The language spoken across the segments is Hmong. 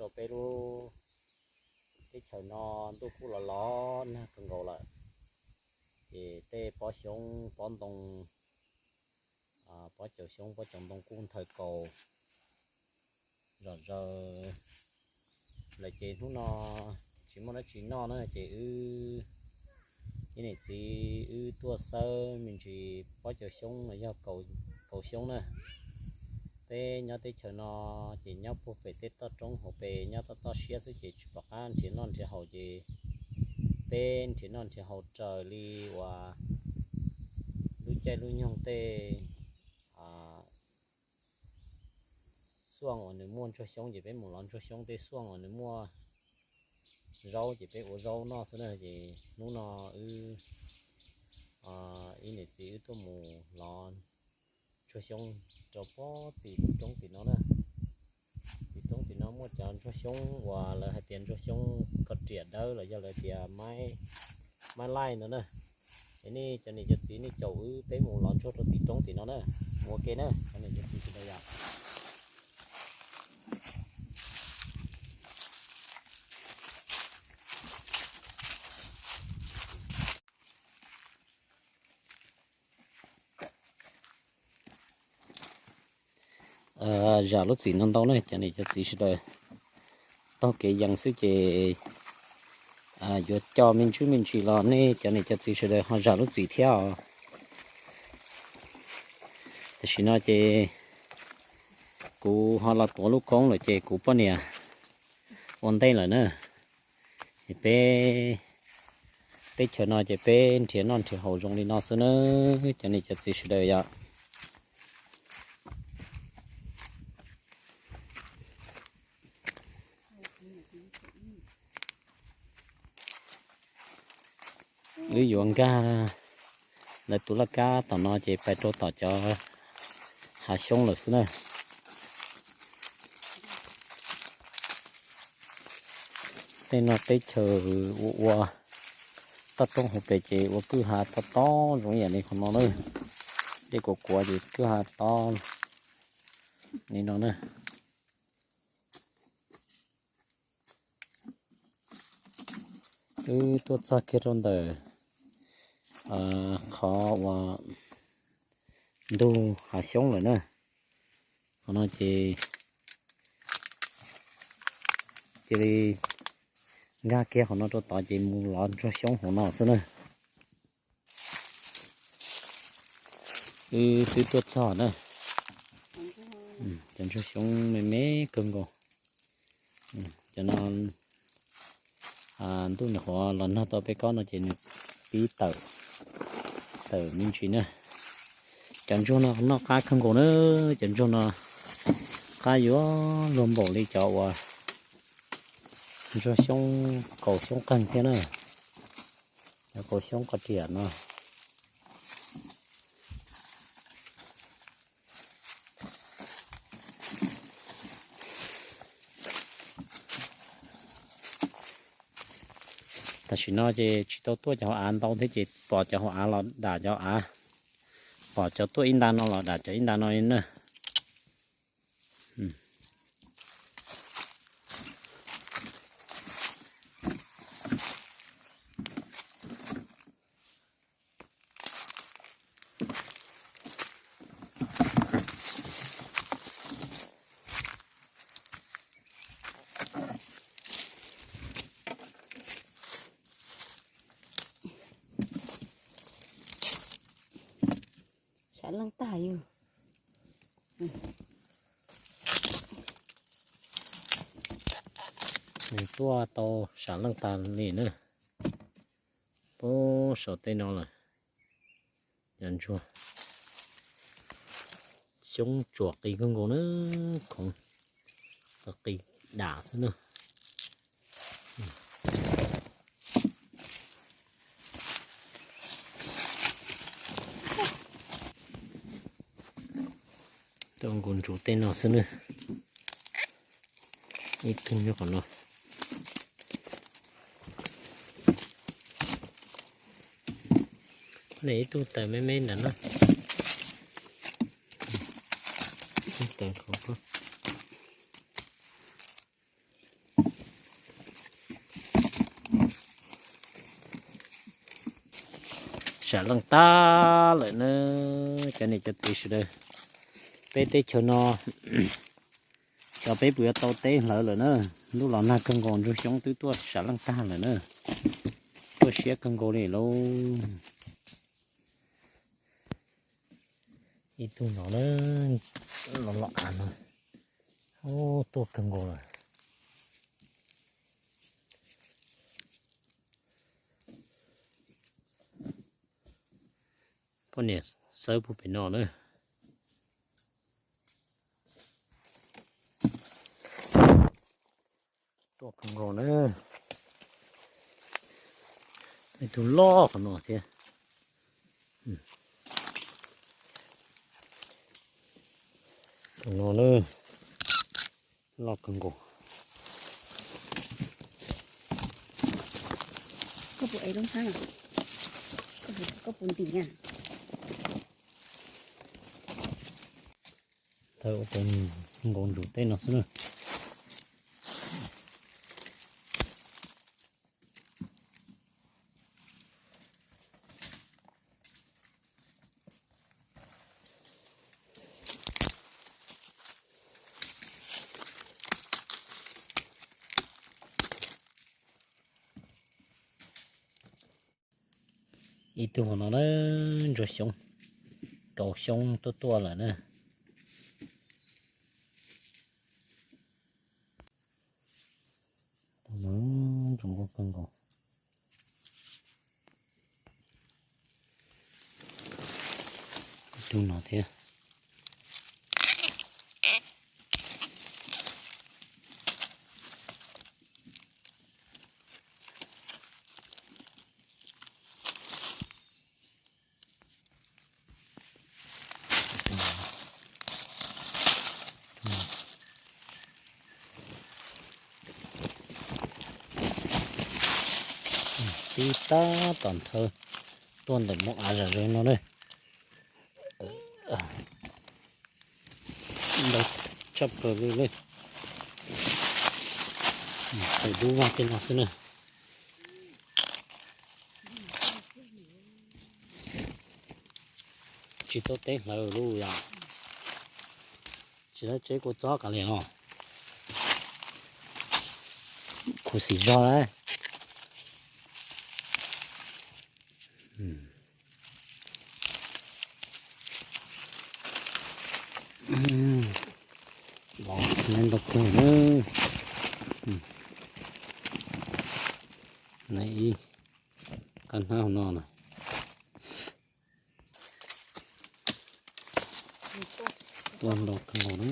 Rau peb lub teb chaws no ntuj kuj los los nag kawg nkaus lawm, ces tej pob xyoob pob ntoo, pob caus xyoob pob caus ntoo kuj nthaws kaus zom zaws lawm, ces hnub no tsis muaj dab tsi noj na, ces wb ib niam txiv wb tuaj xawb me ntsis pob caus xyoob los yog kaus xyoob na. Peb nyob teb chaws no ces nyob puag pem tej toj roob hauv pes, nyob toj toj siab xwb ces tsis pom qab nrhiav noj nrhiav haus, ces peb nrhiav noj nrhiav haus raws li uas lub caij lub nyoog tej xuaj uas nws muaj ntsuag xyoob ces peb mus lov ntsuag xyoob, tej xuaj uas nws muaj zaub ces peb ua zaub noj xwb na. Ces hnub no wb ib niam txiv wb tuaj mus lov ntsuag xyoob rau pob tim roob tim no na. Tim roob tim no muaj cov ntsuag xyoob uas lawv hais tias ntsuag xyoob ko riam dawb los yog lawv tias mab laij no na. Es nej cov niam cov txiv nej caum wb peb mus lov ntsuag rau tim roob tim no na. Mus ua ke na cov niam cov txiv sawv daws yom. Zam lub txim no ntau na cov niam cov txiv sawv daws, taug kev yees xwb ces yuav coj me ntsis me ntsis los nej cov niam cov txiv sawv daws ho zam lub txim thiab os. Tam sim no ces kuv ho los tuav lub koob lawm ces kuv poj niam ua ntej lawm na. Es peb teb chaws no ces peb nrhiav noj nrhiav haus zoo li no xwb na cov niam cov txiv sawv daws yom. Wb yuav nkag lawv tus laj kab tom no ces pais rau tom cov hav xyoob lawm xwb na. Tej no teb chaws ua ua toj roob hauv pes ces ua kwj ha tob tob zoo ib yam li qhov no na. Dej kuav kuav ces kwj ha tob li no na. Wb tuaj txog kiag rau ntawm qhov uas ntug hav xyoob lawm na. Qhov no ces cia li nkag kiag qhov no rau tod ces mus lov ntsuag xyoob hauv no xwb na. Wb twb tuaj txog na. Cov ntsuag xyoob me me kawg nkaus. Cov no ntuj nyuam qhuav los nag tau peb kob no ces nws pib tawm, tawm me ntsis na. Cov ntsuag no noj qab kawg nkaus na. Cov ntsuag no qab yuav luag npaum li cov uas ntsuag xyoob kaus xyoob qeeg thiab na. Cov kaus xyoob qos riam no. Tam sim no ces tsis tau tuaj cov hauv av ntau thiab ces pom cov hauv av los dam cov av, pom cov tuaj ib nta no los dam cov ib nta no li na. Sav leej tag yus. Nws tuaj tau sav leej tag li na. Puag saum tej no lawm. Cov ntsuag xyoob tsuas qis kawg nkaus na, khoov qis dam xwb na. Tuaj nkaus ntsuv tej no xwb na. Ib tug nyob qhov no. Ne ib tug taws me me ntawm no. Ib tug taws qhov ko. Sam leej tag lawm na, cov niam cov txiv sawv daws. Peb teb chaws no, xyov peb puas yuav tau teb hlawv lawm na. Lub los nag kawg nkaus, ntsuag xyoob twb tuaj sam leej tag lawm na. Tuaj siab kawg nkaus li lauj. Ib tug no na, los los av no, tuaj kawg nkaus lawm. Poj niam xawb puag pem no na. Tuaj kawg nkaus na. Ib tug loj qhov no thiab. Tus no na, loj kawg nkaus. Koj puas ev lub hnab no? Koj puas ntim na? Tawm ua nkaus ntsuv teb no xwb na. Ib tug no na, ntsuag xyoob, kaus xyoob tuaj tuaj lawm na. Tus no zoo nkauj kawg nkaus. Ib tug no thiab. Tib tab tom nthawv tuaj ntawm mus av zom zaws no na. Ntau tshaj plaws li lawm. Tawm dub vog tej no xwb na. Tsis tau teb hlawv lub yom. Tsis tau teb kuv txob kav liam no. Khuv xim zog lawm. Los ntau kawg na. Nai ib kab hnab hauv no na. Tuaj ntau kawg nkaus na.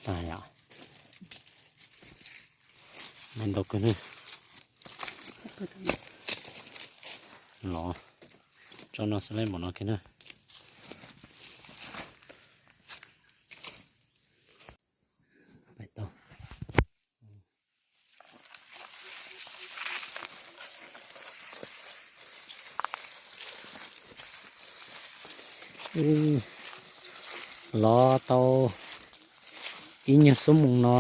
Tag yom. Ntau kawg na. Los tso no xwb, lej npaum no kiag na. Los tau ib nyuag xuab moos no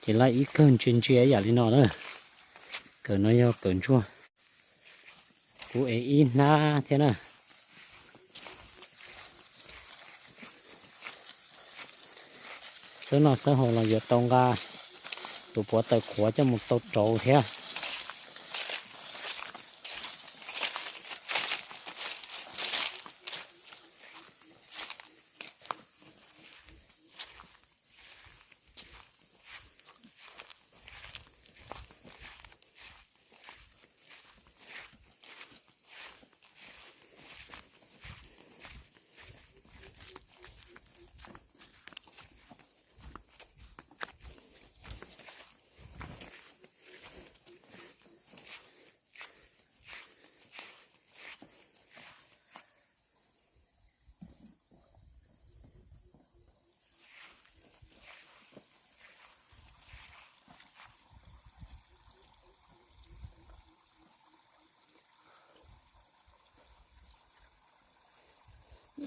ces laj ib kawg ntsia ntsia yam li no na. Kawm no yog kawm ntsuag. Kuv ev ib hnab thiab na. Xawb noj xawb haus los yuav tau nqa tus puav taws qhuav coj mus tau rauv thiab.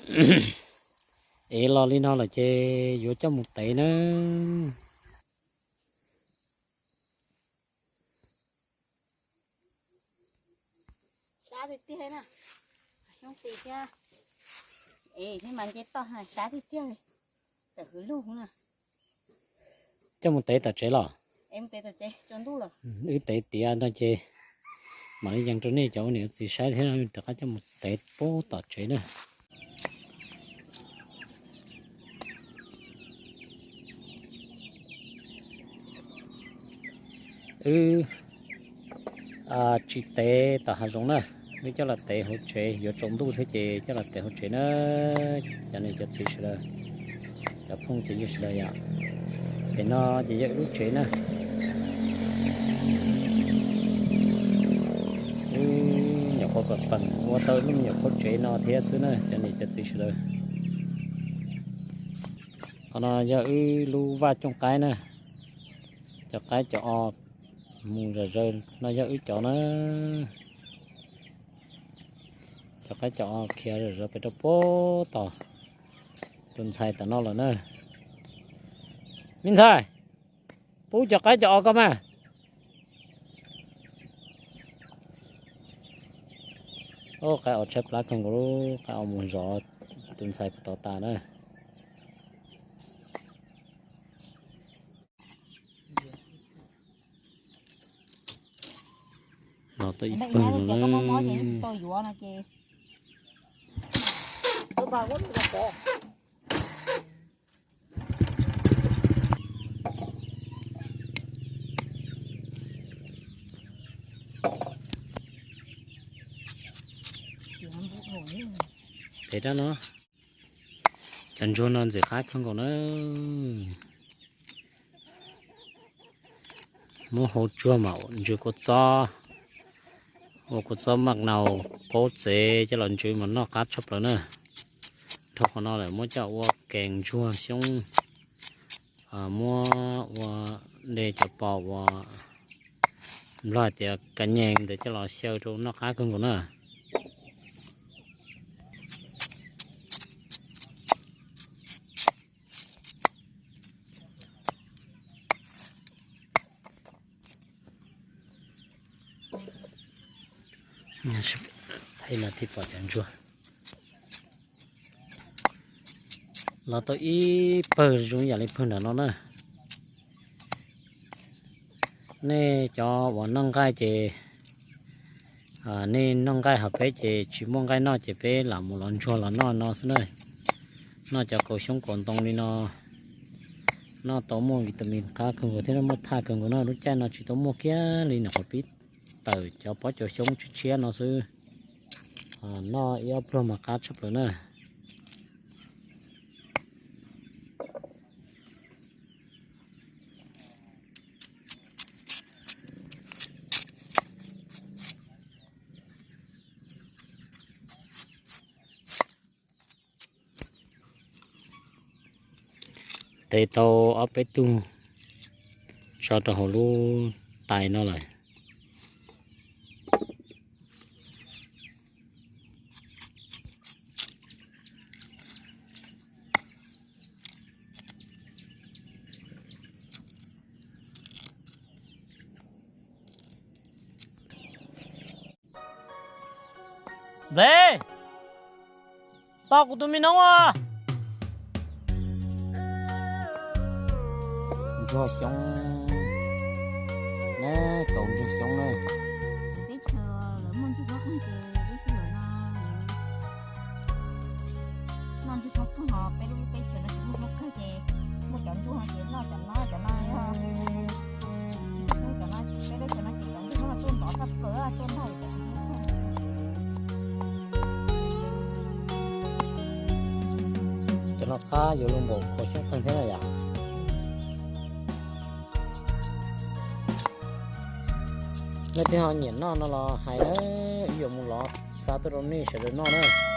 Ev los li no lawm ces yuav coj mus tev na. Sab tiag tiag na, xyoob tis thiab, es thiab mas nce toj sab tiag tiag li, tawm hwv lug na. Coj mus tev tom tsev los? Wb tev tiav no ces mam li yees rau nej cov ua niam ua txiv saib thiab rov qab coj mus tev pub tom tsev na. Wb tsis tev tom hav zoov na, wb coj los tev hauv tsev, yuav tsaus ntuj thiab ces coj los tev hauv tsev na. Cov niam cov txiv sawv daws, cov phooj cov ywg sawv daws yom, pem no ces yog wb lub tsev na. Wb nyuam qhuav pam peem ua tau lub me nyuam qhuav tsev no thiab xwb na cov niam cov txiv sawv daws. Qhov no yog wb lub vaj cooj qaib na, cov qaib cov o mus zom zaws no yog wb cov na. Cov qaib cov o khiav zom zaws pem rau puag tom tus ntxhais tom no lawm na. Me ntxhais, pub cov qaib cov o koj mas. Qaib o tshaib plab kawg nkaus, qaib o mus zov tus ntxhais puag tod tas na. Los tau ib pawg no na. Pem rab no, cov ntsuag no ntxim qab kawg nkaus na. Muab hau tsuag mam ntsws kua txob, ua kua txob maj nau qaub txev coj los ntsws mas noj qab tshaj plaws na. Dhau qhov no lawm muab coj ua kees ntsuag xyoob, muab ua de cov pos uas nplog hais tias ka nyees ntawd coj los xyaw rau noj qab kawg nkaus na. Thiaj pom cov ntsuag. Los tau ib pawg zoo yam li pawg nram no na. Nej cov uas noj nqaij ces, nej noj nqaij ho peb ces tsis muaj nqaij noj ces peb lam mus lov ntsuag los noj no xwb na. Noj cov kaus xyoob kaus ntoo li no, noj tau muaj vitamin qab kawg nkaus thiab muaj thaj kawg nkaus no. Lub caij no tsis tau muaj kiag li, nyuam qhuav pib tawm cov pob cov xyoob tshiab tshiab no xwb. Noj ib ob pluag mas qab tshaj plaws na. Tev tau ob peb tug tso rau hauv lub tais no lawm. Nplev, tos kuv tus me noob os. Ntsuag xyoob na, kaus ntsuag xyoob na. Teb chaws lawv muaj ntsuag tshoob qeeg ces lub sij hawm no lawv noj ntsuag tshoob qeeg, ho peb lub teb chaws no tsis muaj tshoob qeeg ces muaj cov ntsuag no ces noj cov no, cov no yog ntsuag tshoob, cov no peb teb chaws no ces cov ntsuag no tuaj ntov tshaj plaws, tuaj ntog. Cov no qab yuav luag npaum kua xyoob qeeg thiab na yom. Nej twb ho nyiam noj no los hais na, wb yuav mus lov xa tuaj rau nej sawv daws noj na.